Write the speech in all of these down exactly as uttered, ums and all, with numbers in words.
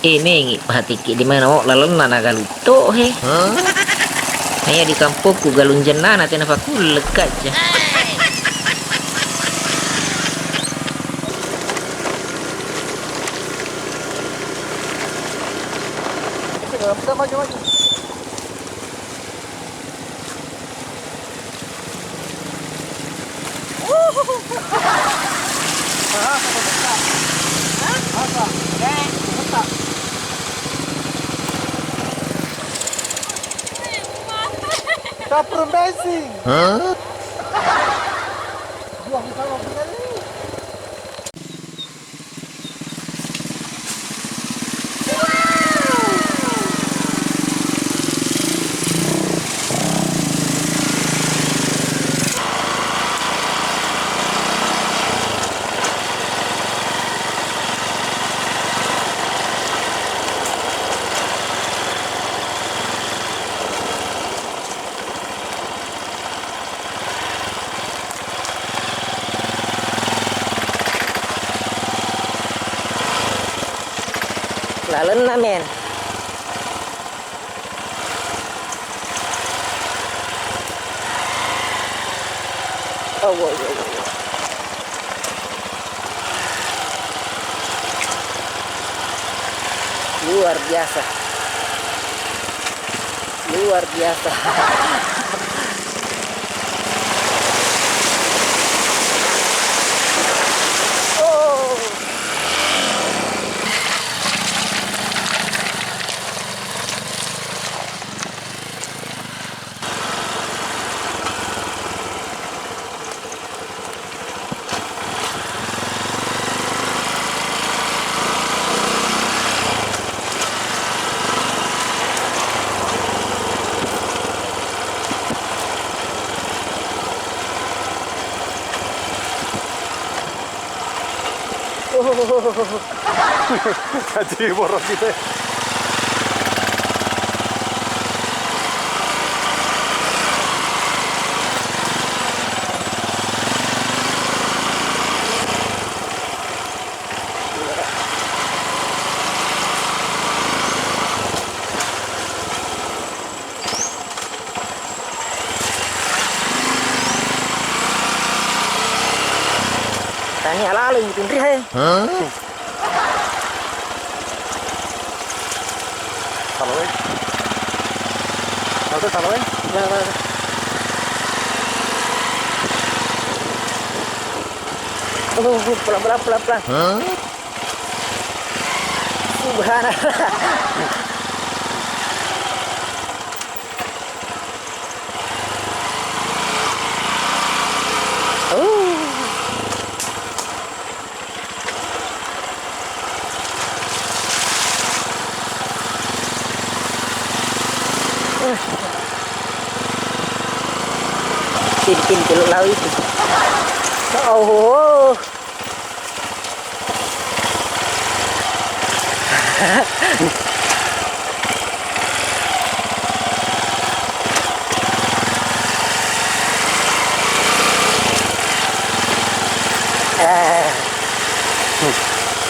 Eh, nengi patikki di mano lalenna na galutto he. Naya di kampokku galung jennana tena pakulle kaca. Caprung bensin. Hah? Buang sama sekali. Lalenna, men. Oh, wow, wow, wow. Luar biasa. Luar biasa. Oh. Kaji borok kita. Tania lalo ini tinri hai. Hah? Salo, eh. Salo, salo, eh. Nah, nah, nah. Oh, pelan, pelan, pelan, pelan. Hah? Subhanallah. Uh. Pinting teluk laut itu. Oh. Eh.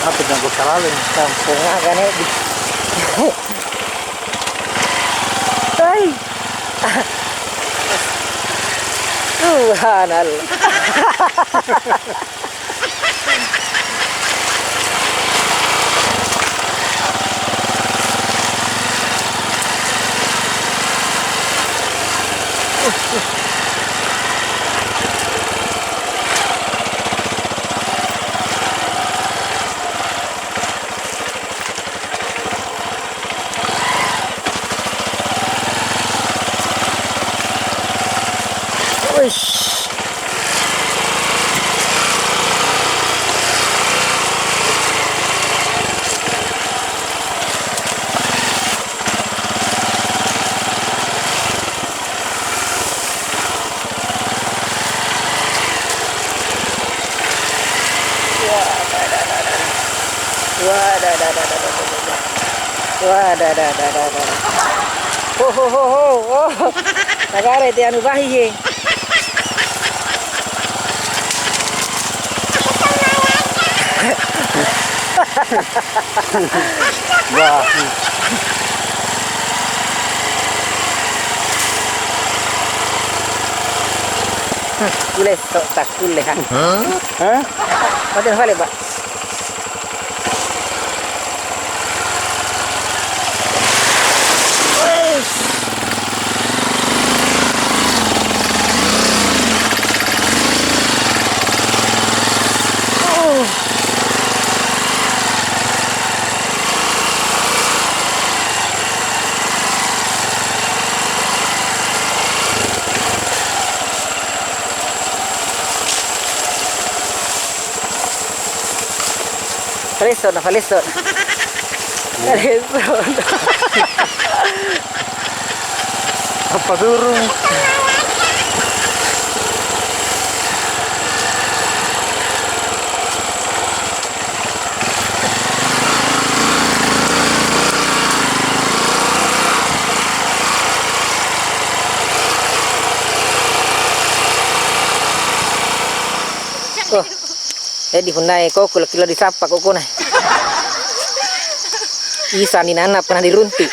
Apa yang gue salah nih? Kampung aga nih. Hai. Subhanallah. Uish. Wah, da, da, da, da, da. Wah, da, da, da, da, da, da. Wah, da, da, da, da, da. Ho, ho, ho, ho. Oh. Tagare te anu bahi he. Wah. Kulle sok tak kulle, ha? Hah? Hah? Mati balik, Pak. Falesso na, falesso. Falesso. Apa turun? Oh, jadi punna e koko lo kilo disappa kokona. Isa ni nana pernah diruntu.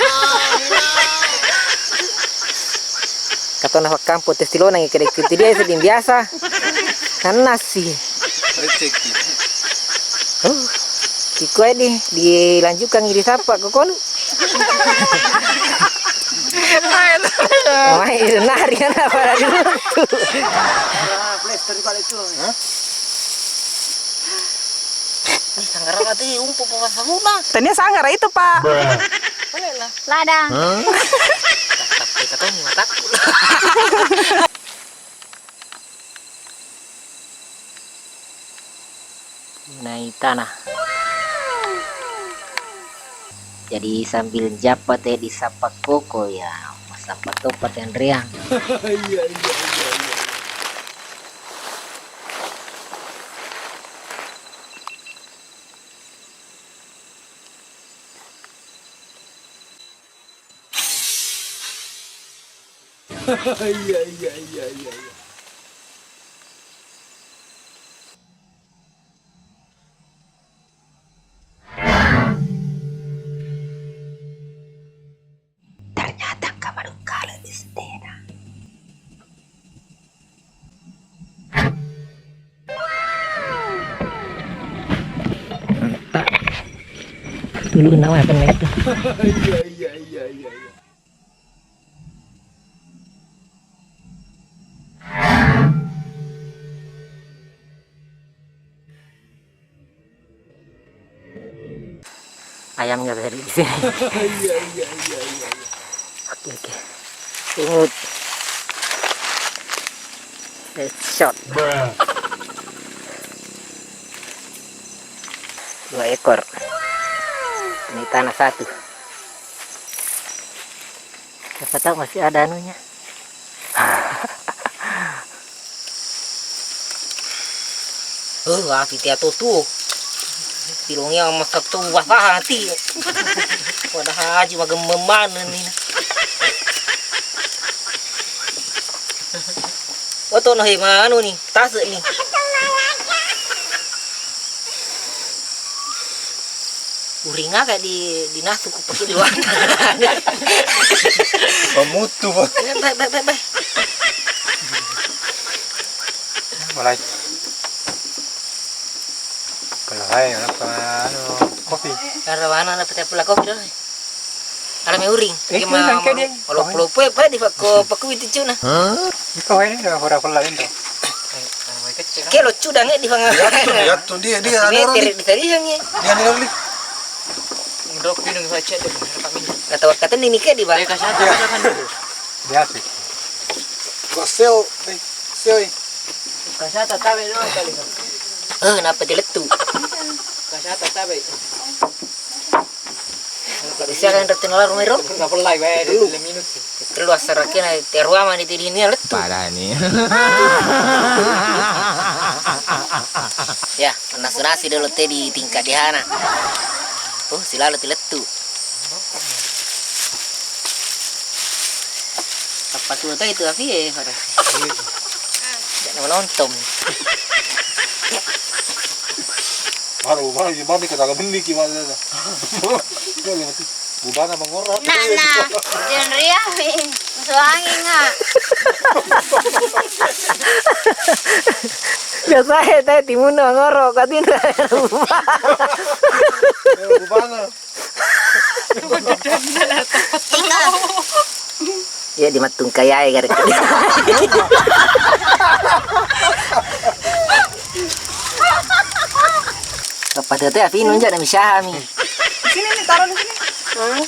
Katona pakkampo tes tilonang kede kiti dia seding biasa. Nannasi. Rezeki. Oh, iko edi dilanjutkan disappa kokon. Mai nari ana pada diruntu. Hah? Eh, sanggara mati umpu pemasa luna. Tania sanggara itu, Pak. Boleh lah. Ladang. Hah? Tapi katanya mataku. Naitana. Jadi sambil jappa te disappa koko ya, massappa toppa te anreang. Iya, iya, iya, iya. Iya, iya, iya, iya, iya. Ternyata engka madung kale di setena. Mantap. Dulu nawa kena itu. Iya, iya, iya, iya, iya. Ayamnya tadi di sini. Iya, iya, iya, iya, iya. Oke, oke. Imut. Headshot. Dua ekor. Ini tanah satu. Siapa tahu masih ada anunya. Eh, api tia to tuo. Tilongi ama satu wasaha ti. Padahal aji magemmeng maneng ni. Oto no he manu ni, tase ni. Uring aga di, dinasu ku pakai dua. Pamutu, Pak. Baik, baik, baik, baik, baik. Mulai. Kalau hai, apa, anu, kopi? Kalau mana, apa, pula kopi dulu. Ada mai uring. Eh, gimana? Kalau, kalau, apa, di pakko, pakko itu cuna. Hah? Iko wae ni, ora pella lento. Ke lo cudang e di fanga. Iya tuh, iya tuh, dia, dia, anu, meter di tadi yang e. Dia, anu, li. Ndok pinung baca deh, rekam ini. Kata, kata ini ke di, Bang. Iya. Biasa. Kok seo, eh, seo, eh. Kasata tabe doang kali. Eh, napa dilettu? Kasata tabe. Sia kan rete nala rumero. Napellai wae, tellu. Tellu assarakena, teruama ni tidi ni lettu. Parani. Ya, nasu-nasi dolo te di tingkat dihana. Oh, silalo ti lettu. Apa tuh itu api ya, pada. Jangan menonton. Baru, baru, mami kata menni ki, Mak. Bubana mangoro. Nana, janriami. Masuk angin, nggak? Biasa ya, teh, timunna mangoro, katinna. Bubana. Iya, di Matungkayai, gara-gara. Apa tuh, teh, api nunjuk, ada misaha, mi. Sini nih, taruh di sini. Hah?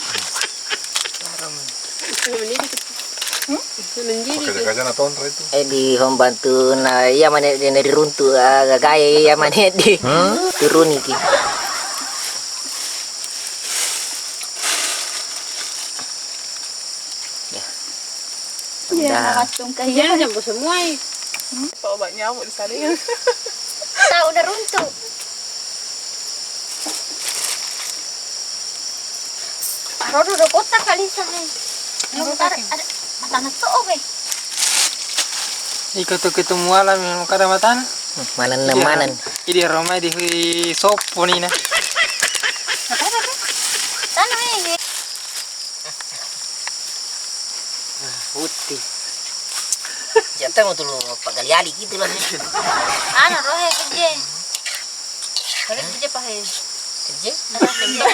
Ini. Hmm? Ini. Kerja-kerja na tonra itu. Eh, di pembantu na iya mane, di, di runtu, ah, gagae iya mane di turuni ki. Ya. Iya, udah. Langsung ke. Iya, iya, nyampe semua, eh. Hmm? Obat nyamuk di sana. Tahu udah runtuh. Arodo do kotak kali sa, eh. Lu ada, ada matana to, oh, eh. Iko tu kita muala memang kada matana. Hmm, manan na manan. Idi aromai di, di sopo ni na. Matana, eh. Ah, putih. Jatah mau tulu paggali-gali gitu lah. Anu, rohe kerja. Tapi kerja pahe. Kerja? Ada kerja.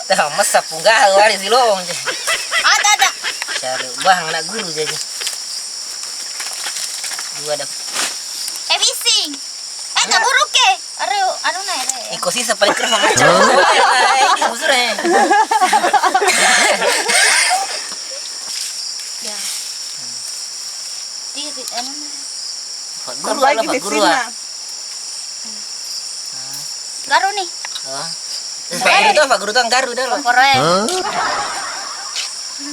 Dah, masa punggah hari silong. Ada, ada. Cari bah anak guru jadi. Dua dah. Eh, bising. Eh, tak buruk ke? Are, anu na, are. Iko sisa paling keras sama. Oh. Eh, ini busur, eh. Ya. Di, di, anu na. Pak Guru, sampai lah, Pak Guru, ah. Garu nih. Oh. Pak Guru tuh, Pak Guru tuh garu dah, loh. Pokoknya. Hah?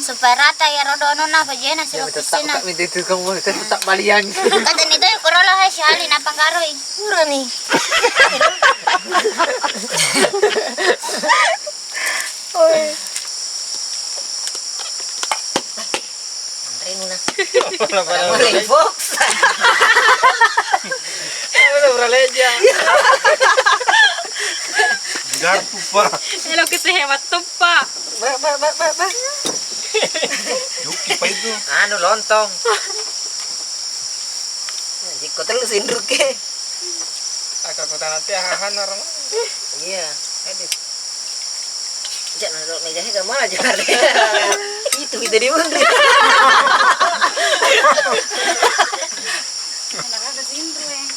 Supaya rata ya rodo anunna, pajena. Ya, silo tetap pisina. Minta itu kamu, tetap balian. Kata ni tu, kurola hai sihali napa garoi. Pura ni. Oi. Anre nuna. Mulai fokus. Udah beraleja. Garpu, Pak. Elo kita hebat tuh, Pak. Ba, ba, ba, ba, ba. Juki, Pak, itu. Anu, lontong. Jiko telu sindruke. Aka kota nanti ahahan orang. Iya. Aduh. Jak, naro meja he, mana aja. Itu kita di mundur. Anak-anak sindru, eh.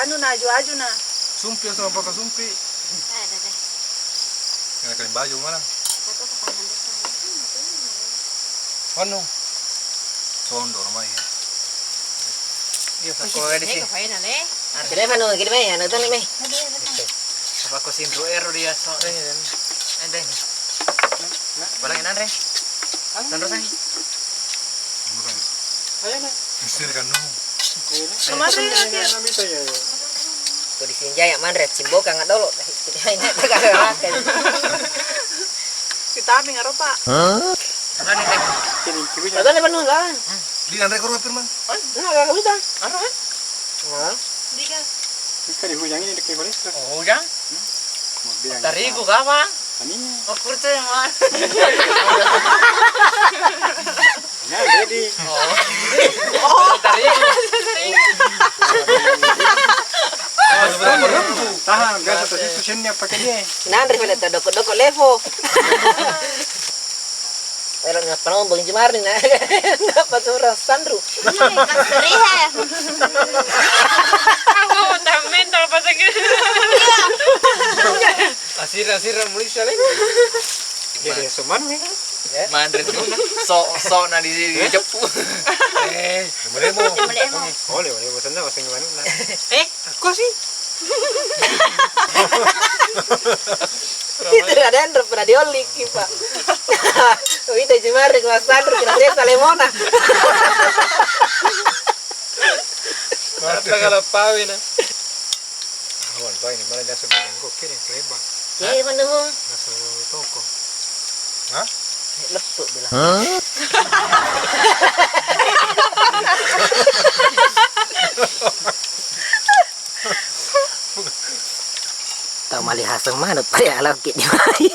Anu na, aju-aju na. Sumpi, asal pakai sumpi. Ada deh. Kena kain baju mana? Aku ke tangan depan. Wanu. Sondo namanya. Iya, sako di sini. Kira mana, kira mana, anu tadi, Mei. Apa ko sindru ero dia so. Ada ini. Boleh nanre? Sandro sangi. Ayo, Mei. Misir kan nu. Kemarin ya, dia. Ko di sini jaya manre, cimboka nggak dolo. Vitamin aropa. Hah? Ada nih, Teh. Ada nih, penuh lah. Di nanre ko Firman. Oh, nah, gak bisa. Aro, eh? Wah. Diga. Ikan di hujan ini dekat kolesterol. Oh, hujan? Mau bilang. Tarigu apa? Taninya. Oh, kurce, Mas. Nah, ready. Oh. Oh, tarigu. Tahan, biasa tadi itu sini apa ke dia? Nanre pale tadoko-doko levo. Ero ngapa no bang jemari na? Ngapa tu orang sandru? Kasriha. Aku tambah mental pas lagi. Asira, asira, mulai sale. Jadi soman nih. Manre tu. So, so na di, di cepu. Eh, boleh mo. Boleh mo. Boleh, boleh mo sana masing mana. Eh, Aku sih. Itu ada yang pernah diolik, Pak. Wita jemari, Mas Sandro, kira-kira Salemona. Masa kalau pawin, ah. Awan, Pak, ini mana jasa bilang kok kiri, Pak. Ya, mana, Bung? Jasa toko. Hah? Letuk bilang. Hah? Tau Alihaseng maneng pada alauki di mai.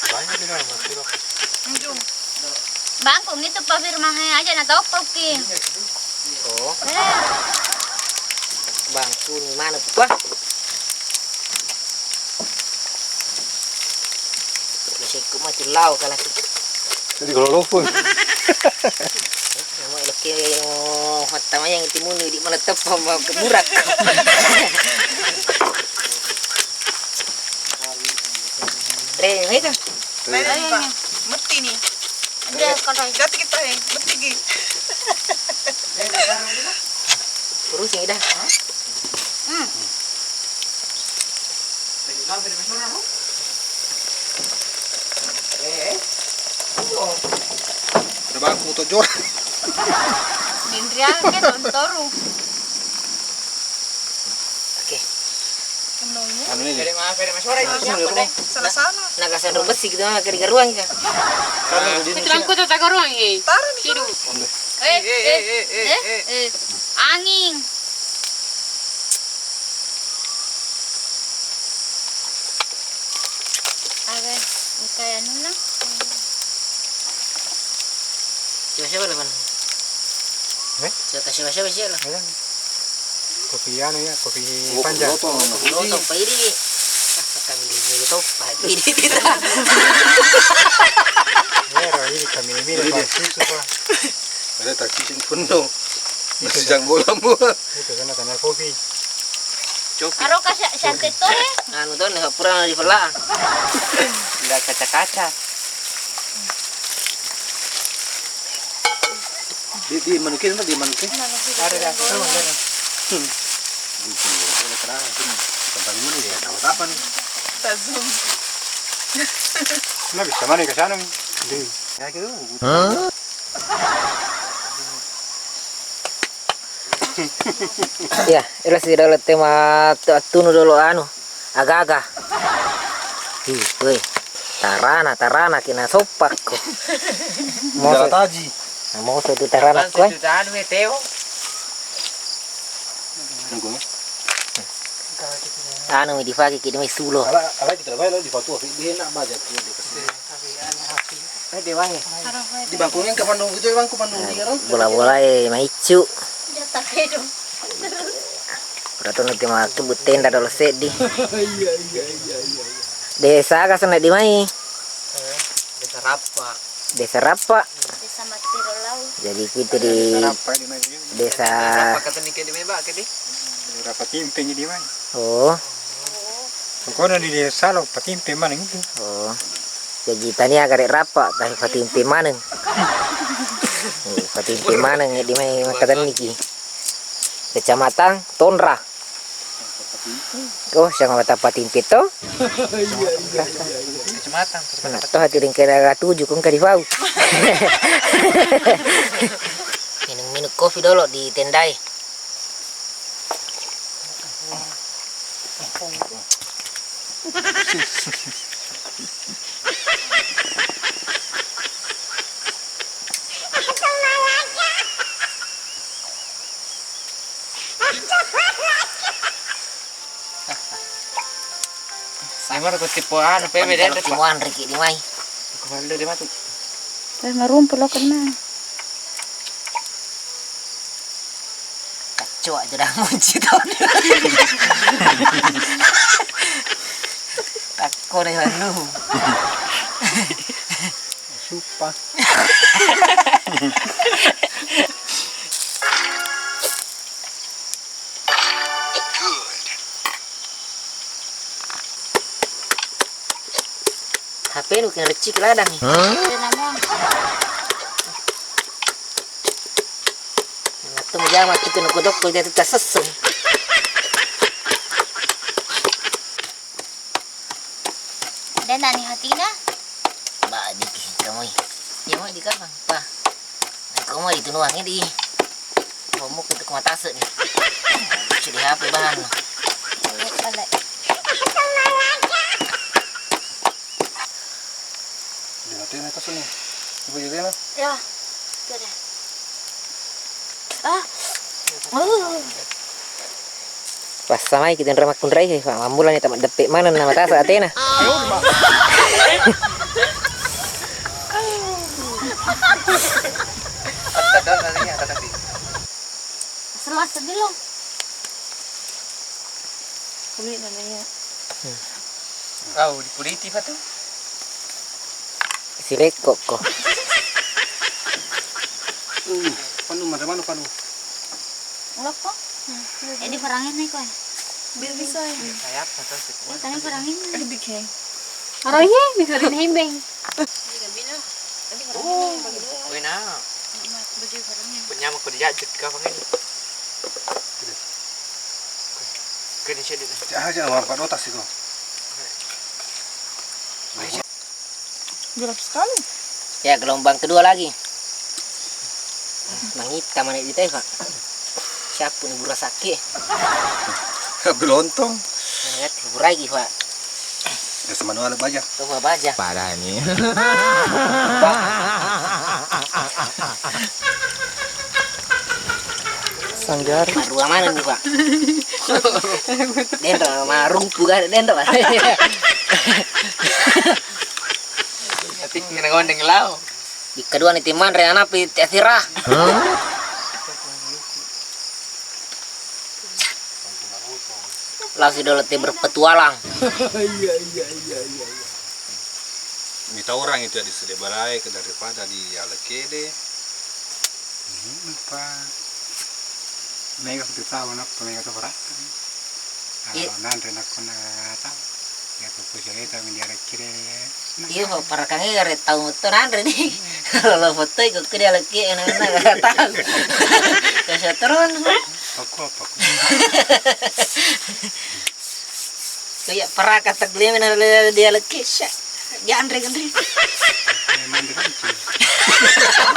Banyak di dalam, Mas, kilo. Anjung. Bangkung itu Pak Firman, hai, aja na toppauki. Oh. Eh. Bangkung maneng, Pak. Masekku mati lao kalaki. Jadi kalau lopong. Nama laki, oh, hatta mayang timun di mana tepa mau keburak. Re, itu. Re, Re, Pak. Metti nih. Ada kalau jatuh kita, eh, metti ki. Terus ya dah. Hmm. Ada baku tojor. Nindriake tontoru. Oke. Anu ini. Dari mana? Dari Mas Ora itu siapa deh? Salah-salah. Naga sandro besi gitu mah kari garuang kan. Karena di Kita sini. Angkut tak garuang, eh. Taruh di Tidur. Sini. Eh, eh, eh, eh, eh, eh. Angin. Aga, engka anunna. Siapa-siapa lah, Bang? Eh? Siapa, siapa-siapa sih lah? Iya. Kopi anu ya, kopi Oh, panjang. Kopi lotong, Kopi lotong, Pak Idi. Ah, kami ini gitu, Pak Idi kita. Iya, Pak Idi, kami ini, Pak Idi. Pak Susu, Pak. Ada tak kicing penuh. Itu Masih sana. Janggolan, Bu. Itu sana, sana kopi. Copi. Aro ka sya-, syantet to, he? Anu to, ne pura di pela. Nda kaca-kaca. Di, di manukin, di manukin. Ada, ada. Hmm. Di, di, di, di, terang, sini. Tempat ini ya, tempat apa nih? Tazum. Nah, bisa mana ke sana? Di. Ya, gitu. Hah? Iya, elo si dolo te ma-, attunu dolo anu, aga-aga. Ih, weh. Tarana, tarana kina soppakko. Moso. Taji. Nah, moso tu tarana ko, eh. Anu, eh, Teo. Tunggu. Anu mi difake ki demi sulo. Ala, ala kita bae lo di Fatua, di enak baja ki dikasih. Eh, dewa he. Di bangku yang ke Bandung gitu, bangku Bandung dia kan. Bola-bola e maiccu. Jatah kedo. Pura to nanti matu buttenda dolo seddi. Iya, iya, iya, iya, iya. Desa aga sana di mai? Eh, Desa Rappa. Desa Rappa. Desa Mattiro Lau. Jadi kita di Desa Rappa di mai. Desa Rappa katanya ke di mai, Pak, ke di? Rappa Timpeng di mai. Oh. Pokoknya di desa lo patimpe maneng itu. Oh. Jaji tania gare Rappa, tapi patimpe maneng. Eh, patimpe maneng di mai makatenniki. Kecamatan Tonra. Oh, siang mata patimpe to? Kecamatan. Nah, toh hati ring kira tujuh kong kadi fau. Minum-minum kopi dolo di tendai. Memang ko tipo anu, pebe deh, Pak. Timo anre ki di mai. Ko hande di matu. Eh, marumpu lo kena. Kaccoa aja dah munci tau. Takko deh lu. Supa. H P nu keng recik ladang ni. Hah? Nattu majama tu kena kodok ko dia tu tasesseng. Dena ni hatina? Ba diki kamoi. Dia mau di kapang pa. Ko mau ditunuang di. Ko mau ke matase ni. Sudah apa bahan? Ayo, balik. Dimatiin itu sini. Ibu jadi lah. Ya. Sudah. Ah. Oh. Passamai kita nrama kunrai, mammulani tama deppe maneng na matasa atena. Selasa dulu. Kulit namanya. Au, dikuliti pa tu. Silekko ko. Uh, panu, mana, mana panu? Ulokko? Jadi parangin nih koe. Bisa, bisa. Kayak apa tuh? Eh, tadi parangin. Eh, dikhe. Arohi, bisa rin himbeng. Wena. Penyama ko dijak jek kapang ini. Kene sedih. Jangan, jangan, wampa dotas iko. Gelap sekali. Ya, gelombang kedua lagi. Mangita mana di teh, Pak. Siapa nih gura sakit? Belontong. Lihat, gura lagi, Pak. Ya, semanu ala baja. Coba baja. Parah ini. Sanggar. Marua mana nih, Pak? Denro, marumpu kan, denro. Tapi kena gondeng lao. Di kedua nih, timan re anapi tiasira. Langsung dolo te berpetualang. Iya, iya, iya, iya, iya. Mita orang itu di sede balai ke daripada di alekede. Ini, Pak. Mega kutu tahu, nappa mega tu berat. Iya. Kalau nanre nakko na tahu. Ya, aku kusyarita menjara kire. Iya, Pak, parakange gare tau metto nanre ni. Kalau foto iko ke dia lagi, enak-enak gare tau. Kasa turun. Aku apa? Aku. Kayak paraka tegleme na dia lagi, sya. Janre kan, Ri? Memang dipancing.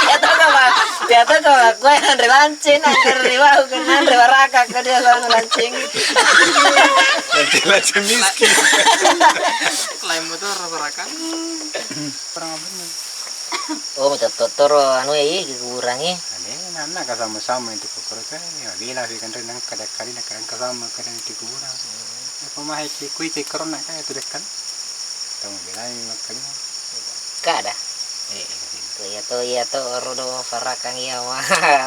Dia tahu kan, Pak? Dia tahu kan, Pak? Kue nanre mancing, nanre riwau, kan nanre baraka, kan dia sama mancing. Nanti macam miskin. Lain motor baraka. Kurang apa nih? Oh, mau totoro anu ya, iya, kuburangi. Ade, nana ka sama-sama itu kokoro kan, ya, bila sih kan renang kada kali nak renang ka sama, kada di kuburan. Apa mah iki kui cek korona kayak itu deh kan. Kamu bilang makan. Kada. Eh, iya to, iya to, rodo farakang iya mah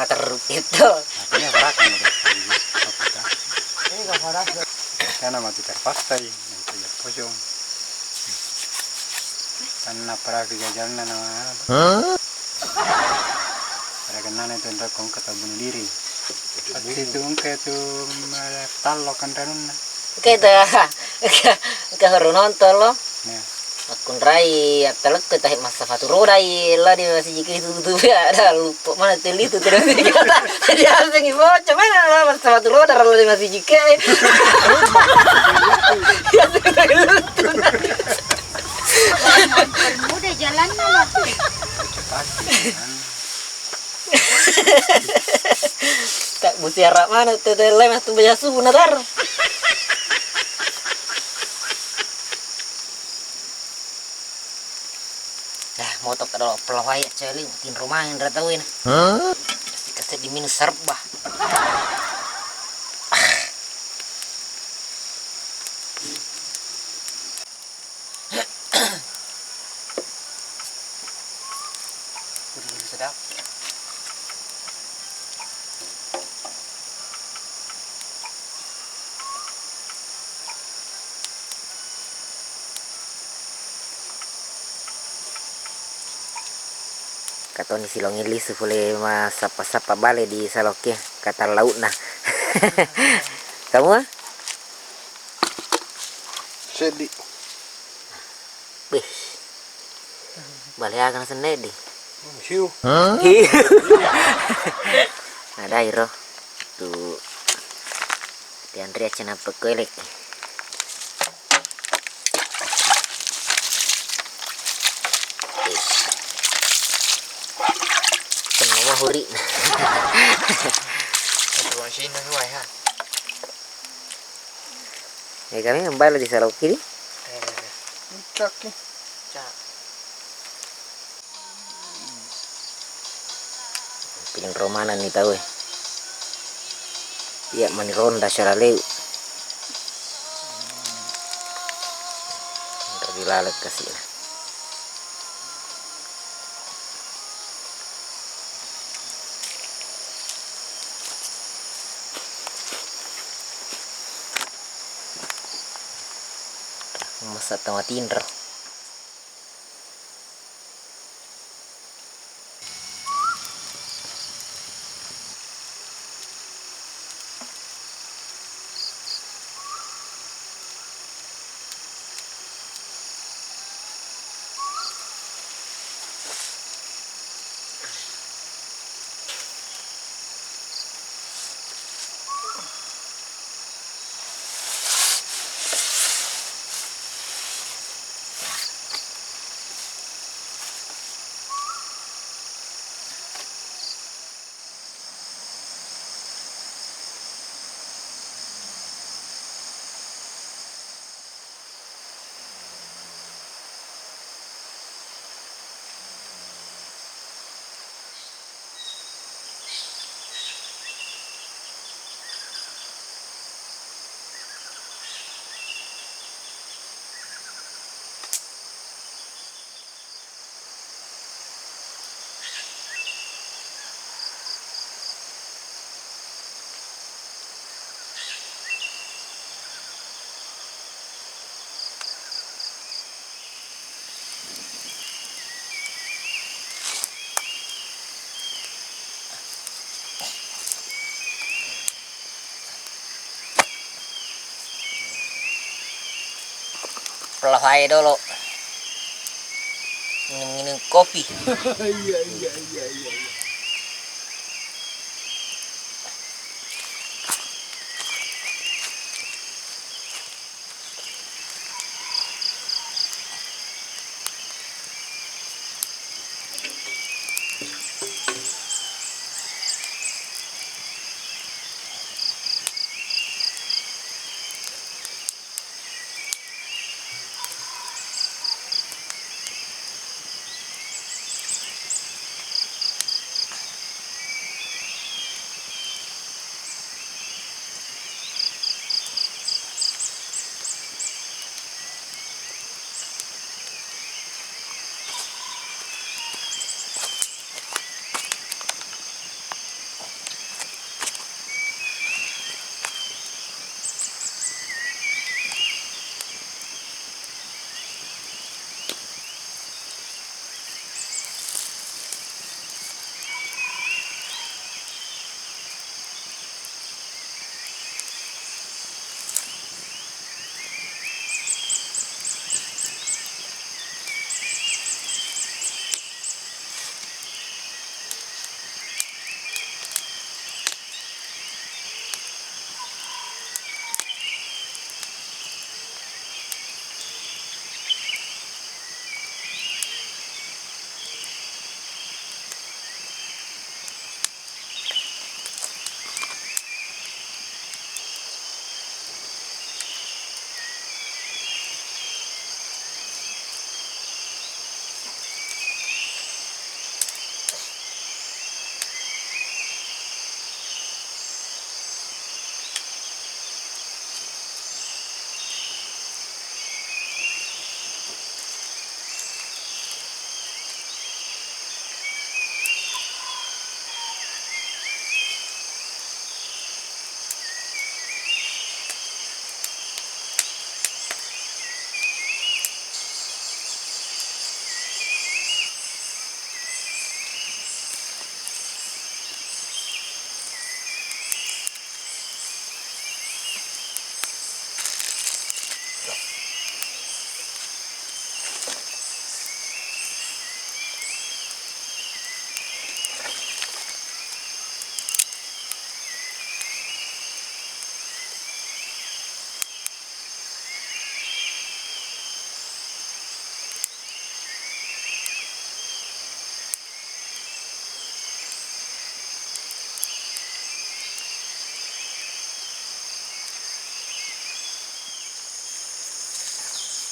teruk itu. Artinya farakang udah. Ini gak farakang. Karena mati terpaksa ini, yang punya pocong. Karena perapi gajalnya nama. Hah? Pada kenana itu untuk kau kata bunuh diri. Pasti itu engka itu, mm, tallo kan ranunna. Engka itu, engka, engka horo nonton lo. Ya. Makkunrai attalekko tahe massa fatu rodai la di masijiki itu, itu ya ada lupa mana teli itu terus kata. Jadi asing ibu cuman la massa fatu roda la di masijiki. Ya itu lucu. Permudah jalannya lah. Pasti kan. Tak busi arah mana tete le mas tu baju subuh natar. Dah motok kada pelawai celi tinro main ra tau ini. Hah? Kasih dimin serba. Gurih-gurih sedap. Katoni silongi lisu pole massappa-sappa bale di saloke kata lautna. Kamu? Seddi. Bih. Bale aga nasenna eddi? Hiu. Hiu. Ada iro. Tu tianri acce nappa koelek. Ish. Semua huri. Itu masih nang wai ha. Eh, kami membala di Salauki di? Eh, eh, eh. Puncak ki. Puncak. Piling romanan ni tau e. Iya mani ronda sala leu. Laleng kasi'na. Masa tama tinro. Pella fae dolo. Nginung-nginung kopi. Iya, iya, iya, iya, iya.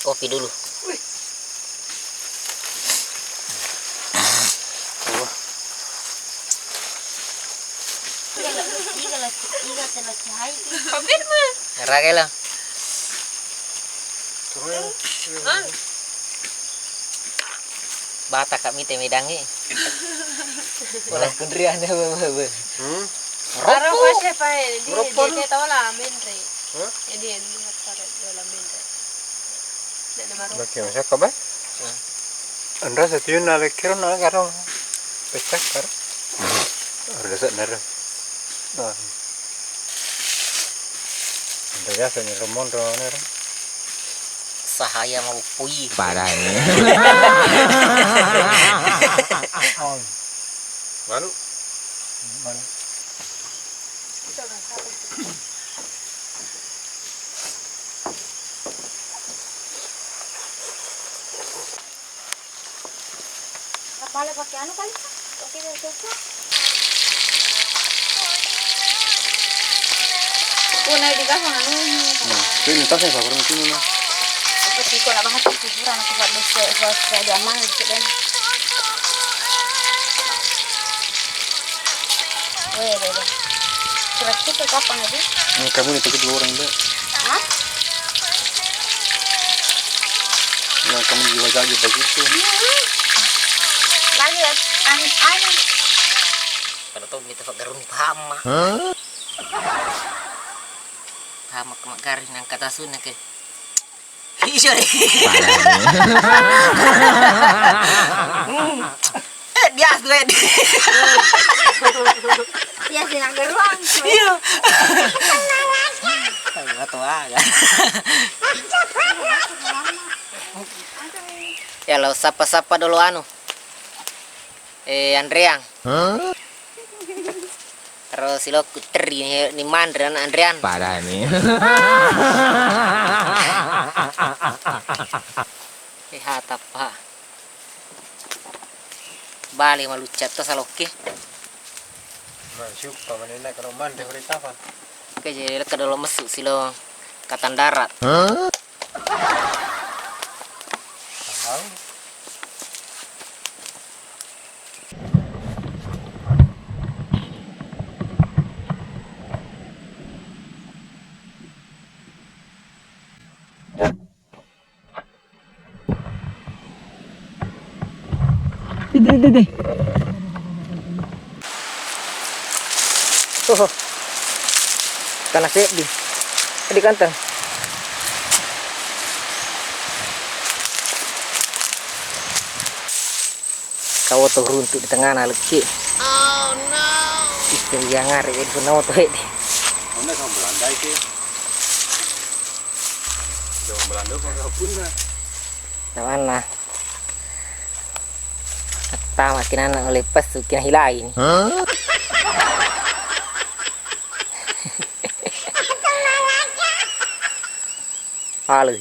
Kopi dulu. Raga lah. Turun. Ah. Bata kak mite medangi. Wala kundrian ya, be, be, be. Hmm? Aro. Roppo. Pas saya pae, di, Roppo. Dia tahu lah, menre. Hah? Jadi, ini apa, wala menre. Oke, masa kabar? Hah? Andra satu yun nalekiro na karo. Pecah karo. Udah sak nero. Nah. Udah biasa nih, remon, remon, remon. Sahaya mau pui. Parah ini. Manu. Manu. Bale pakai anu kali. Oke, oke, oke. Puna di bawah anu. Hmm, ini tas ya, Pak, kurang sini, nah. Itu sih, kok nggak bahas itu, kurang aku buat besok, buat, buat zaman dikit, dan. Weh, weh, weh. Surat itu kapan lagi? Hmm, kamu itu kedua orang, Mbak. Hah? Nah, kamu juga saja begitu. Iya. Lagi ya, anu, anu. Kada tau mita paggaruni paham, Mak. Hah? Paham, Mak, maggaruni nangka tasuna ke. Iso deh. Eh, biasa gue. Iya, sih, nang beruang. Iya. Atau aga. Ya, lo sapa-sapa dulu anu. Eh, Andreang. Hah? Terus silokku teri ni, ni manre anak Andrean. Parah ni. Eh, ha, tappa. Bale malucca to salokke. Masyukka manenna karo manre hore tapa. Oke, jadi lekka dolo messu silo Katan Darat. Hah? Tahu. Dede, dede. Oh, tanah seddi. Tadi kantang. Kau tuh runtuk di tengah na lekki. Oh no. Itu yang ngare itu no tuh, eh. Mana sama Belanda itu? Zaman Belanda apa punna? Tamanna. Tama kinana oleh pesu kina hilai ni. Hah? Halo.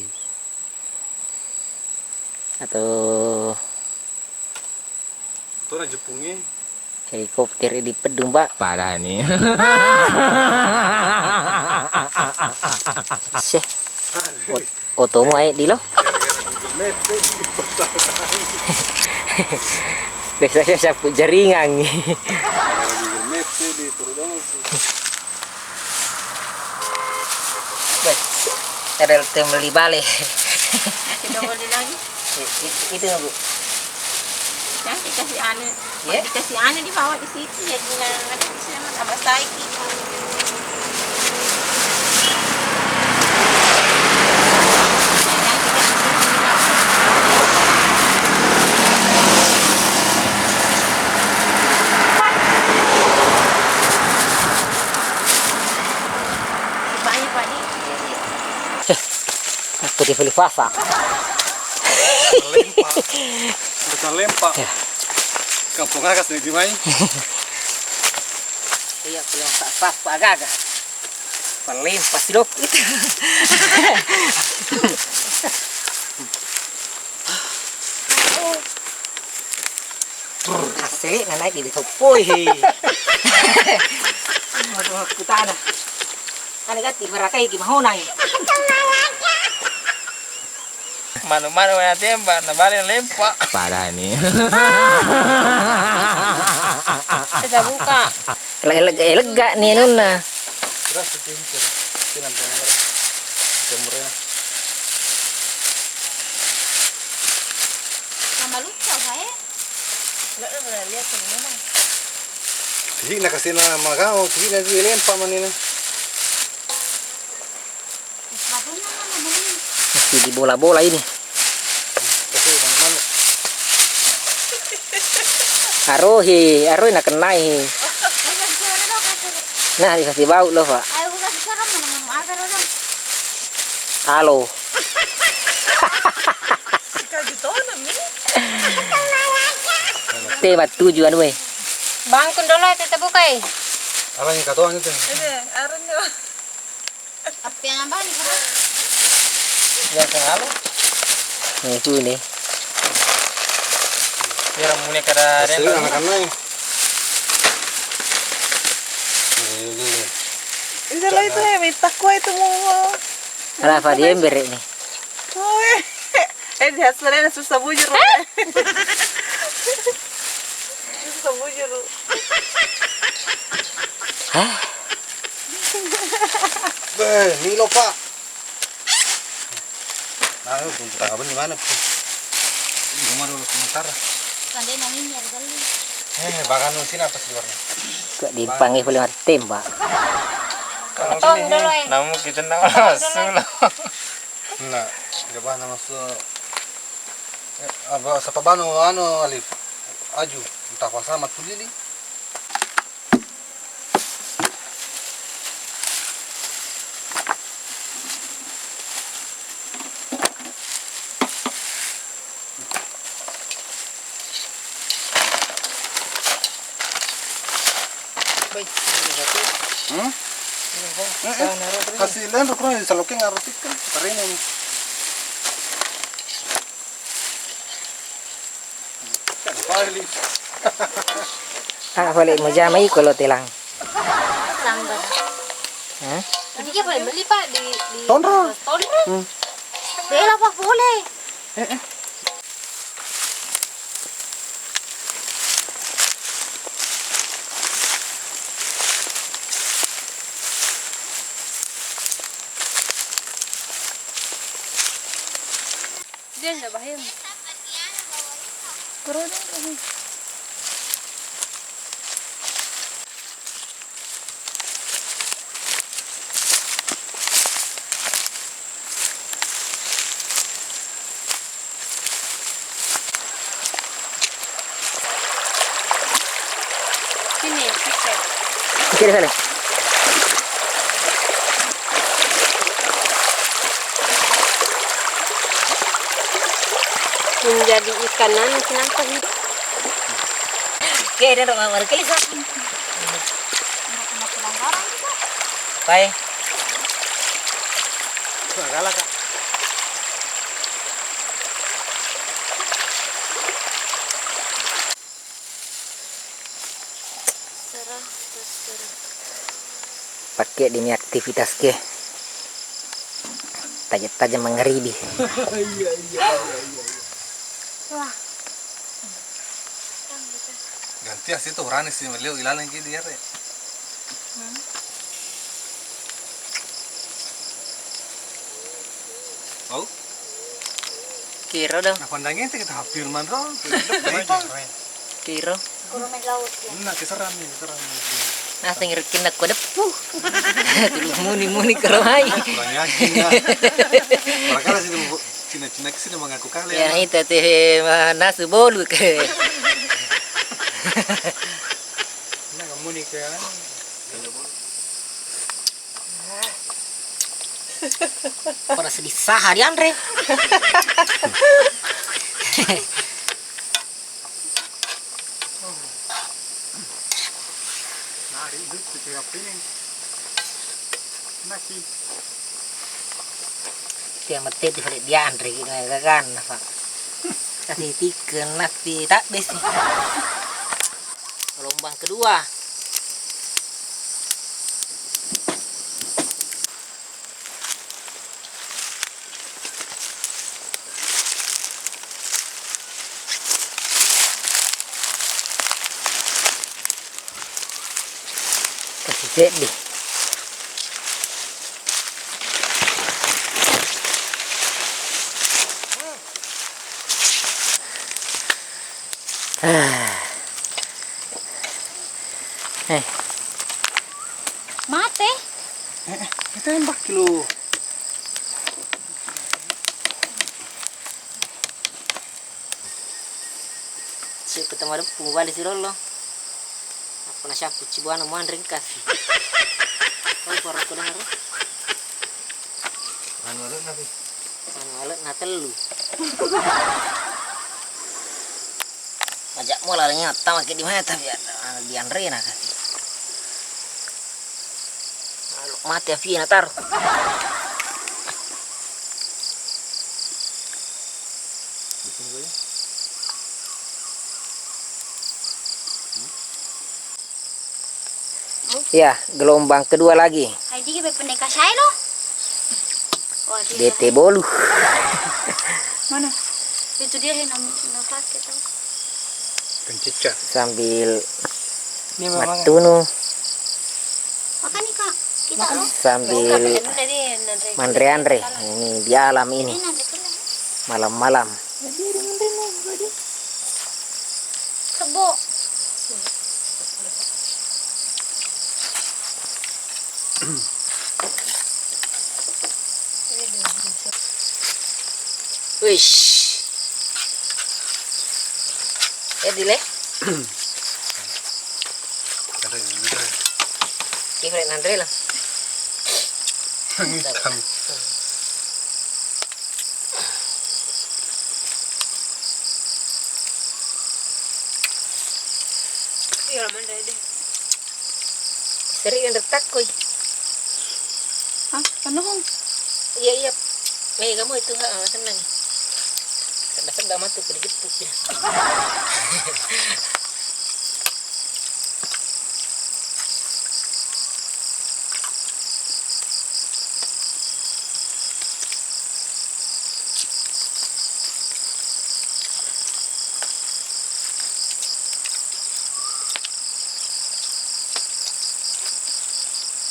Atau Tona jepungnge. Helikopter di Pedung, Pak. Parah ni. Seh. Ot-, otomu ae di lo. Biasanya sapu jaringan. Beh, ada yang beli bale. Kita beli lagi. I-, i-, itu, Bu. Yang dikasih anu, iya? Dikasih anu dibawa di situ, jadi nggak ada di sana, tambah saiki. Banyak, Pak, di. Eh, aku dibeli pasa. Lempa. Bukan lempa. Ya. Kampung Agas nih, gimana? Iya, paling pas, pas, Pak, aga-aga. Paling pas dok. Asli, na naik di toppoi. Waduh, aku tanah. Ane gatti marakai ki mahonai. Manu-manu na tembak, na bale lempa. Parah ni. Kita buka. Lega, lega, lega ni nunna. Terus dikincir. Sini, jemurnya. Sama lucu, saya. Jadi nakasina magau, jadi na dilempa manina. Masih dibola-bola ini. Arohi, arohi nakennai. Nah, dikasih bau loh, Pak. Halo. Te battuju anu e. Bangkun dolo e, tette buka e. Apa yang katoang itu? Ini, arenya. Apa yang nambah nih, Bro? Yang sengalo. Nih, itu nih. Biar mulai kada. Sering anak-anak ya. Ini lah itu ya, minta kue itu mau. Kenapa dia emberek nih? Kue. Eh, di hasilnya susah bujur loh. Susah bujur loh. Hah? Beh, Milo, Pak. Nah, lu tunjuk apa di mana, Pak? Di rumah dulu sementara. Seandainya ini harga lu. Eh, bahkan lu sini apa sih warna? Kok dimpang itu lewat tembak. Kalau sini, dulu, eh. Namun kita nak masuk lah. Nah, coba nama su-, eh, apa, siapa bano, anu, Alif? Aju, entah apa sama tu lili. Baik, ini satu. Hmm? Ini, Bang. Eh, eh. Kasih lenro kurang di saloke ngarutik kan. Karena ini. Ah, balik mau jamai kalau telang. Sanggar. Hah? Jadi dia boleh beli, Pak, di, di Tonra. Tonra? Hmm. Bela, Pak, boleh. Eh, eh. Dia nggak bahaya. Corona. Sini, sini. Sini, sini. Menjadi ikan anu, kenapa hidup? Oke, dia udah markeli sa. Pai. Galak, Kak. Pakke demi aktivitas ke. Tajam-tajam mengeribi. Iya, iya, iya, iya, iya. Wah. Ganti asli tuh urani si melio ilalang ki di ere. Hmm. Au? Kiro dong. Nah, pandangnge te kita hampir manro. Kiro. Kuro main laut ya. Nah, keseram nih, keseram nih. Nah, sing rekin aku deppu. Tulu muni-muni kero mai. Kurang yakin, nah. Barangkali sih, Cina-Cina ke sini mengaku kalah. Ya, itu teh, ma-, nasu bolu ke. Nah, kamu nih ke. Pada sedih saha dianre. Nari lucu ke apa ini? Naki. Tiang mette di fale dianre ki na gaganna, Pak. Kasi tiken nasi tak besi. Gelombang kedua. Kasi seddi. Ah. Tembak lo. Siap ketemu depu balik si lolo. Apa na siap kuci buana muanre kafe. Oh, parokko dengar. Anu ada nabi. Anu alat na tellu. Majak mola lagi tama ke di mana tapi ada anu dianre na kafe. Anu, mati api na taruh. Ya, gelombang kedua lagi. Hai, dia bependek kasai lo. Wah, dia D T bolu. Mana? Itu dia yang nam-, nam pakai tuh. Pencicak. Sambil Ini memang mattunu. Makan nih, Kak. Kita lo. Sambil manre-anre. Ini di alam ini. Ini nanti kena. Malam-malam. Kebo. Wish. Ya, dile. Ada yang udah. Kifre nanre lah. Ini kan. Iya, mana deh. Seri yang retak koi. Hah? Penuh? Iya, iya. Eh, kamu itu, ha, senang. Sedap-sedap matu, kau dijepuk ya.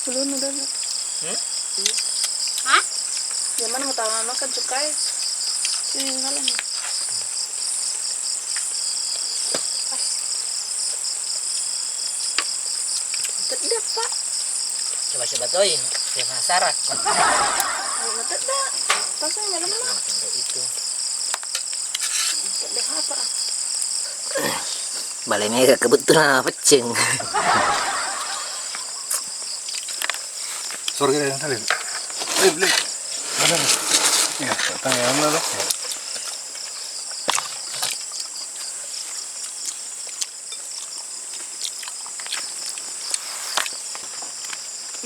Belum, udah, udah. Hmm? Hah? Yang mana mau tahu makan cukai? Ini malam. Tedde, Pak. Coba-coba toi, penasaran. Ayo, tedde. Pasang malam-malam. Tedde itu. Tedde apa? Bale mega kebetulan pecceng. Sorga yang tadi. Beli, beli. Mana? Ya, datang yang mana, Bang?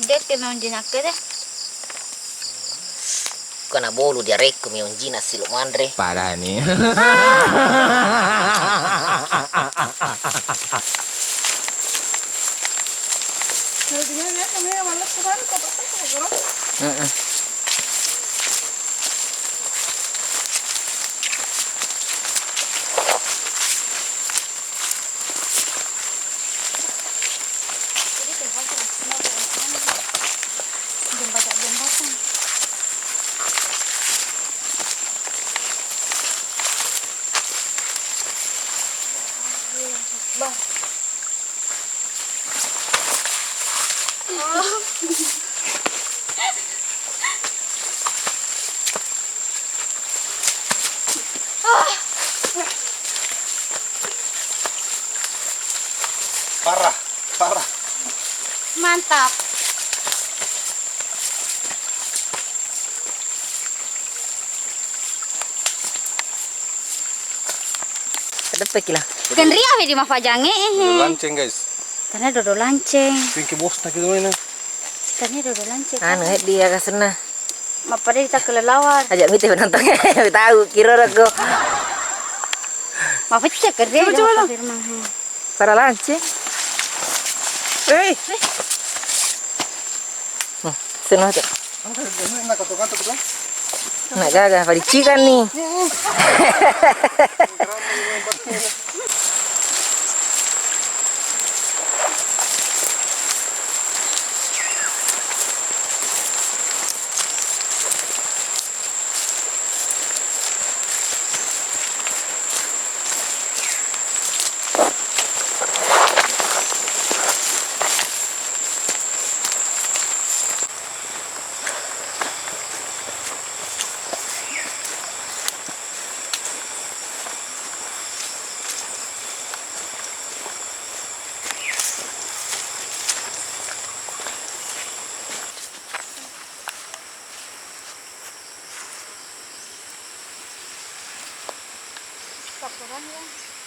Dek, mau jinak ke deh. Kena bolu diarekku mi onjina silo manre. Parah nih. Heeh. Jembatan-jembatan. Bah. Parah, parah. Mantap. Kedeppeki lah. Kenria we di mafajangnge, eh. Dodol lanceng, guys. Karena dodol lanceng. Tingki bosna kita mana? Karena dodol lanceng. Anu, eh, dia kasenna. Mappada ditakkelelawar. Aja mite penonton. Tahu, kira rego. Mapecek kan dia. Coba, coba, lo. Firman. Para lanceng. Hei. Hmm, seneng tuh. Nak gaga, padicikan nih. Koran ya.